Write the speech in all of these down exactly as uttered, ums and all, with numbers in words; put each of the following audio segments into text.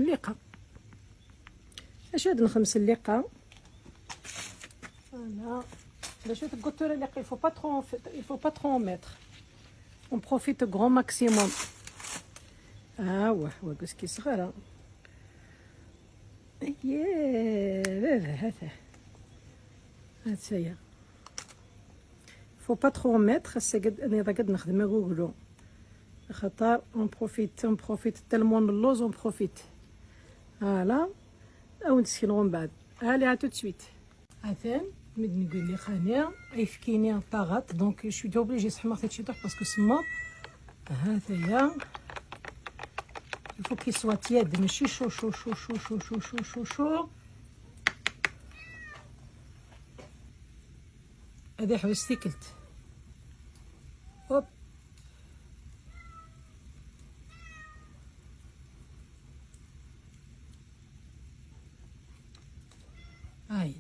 Lliqa. Acu ad nxemmes lliqa? Voilà. Bac ad tguttur lliqa, il faut pas trop en fait, il faut pas trop en mettre. On profite au grand maximum. Ah ouais, ouais, qu'est-ce qui sera là? Yeah, baba, hata. Hata ya. Faut pas trop en mettre, c'est que on est نخدم aguglu. خاطر on profite, on profite tellement de l'eau, on profite. Voilà. Ou نسكنو من بعد. Allez, à tout de suite. Atan, mi d-negri liqa-nni, ayefki-nni ṭaɣat, donc je suis obligée سحمغ-t ciṭuḥ parce que semmeḍ. Hata ya. Il faut qu'il soit tiède, ماشي chaud, chaud, chaud, chaud. Ad iḥbes tikkelt. Hop. Ay.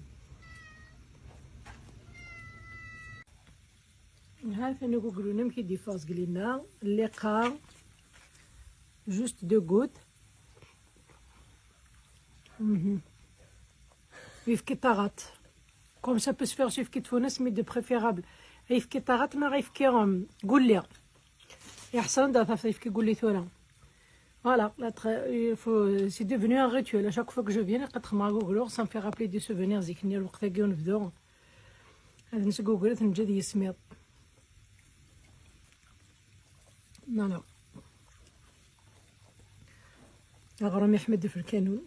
Hatan aguglu-nni amek i d-yeffeɣ seg lina. Lliqa, juste deux gouttes. Mhm. Ayefki ṭaɣat. Comme ça peut se faire s ayefki n tfunast, mais de préférable. Ayefki ṭaɣat neɣ ayefki, euh, n wulli. Iḥṣan da tafeḍ ayefki n wulli tura. Voilà, la tra-, il faut, c'est devenu un rituel. À chaque fois que je viens, ad xedmeɣ aguglu, ça me fait rappeler des souvenirs zik-nni lweqt-agi ur nebdu. Ad nesgugru, ad neǧǧ ad yismiḍ. Non, non. Aɣrum iḥmed ɣef lkanun.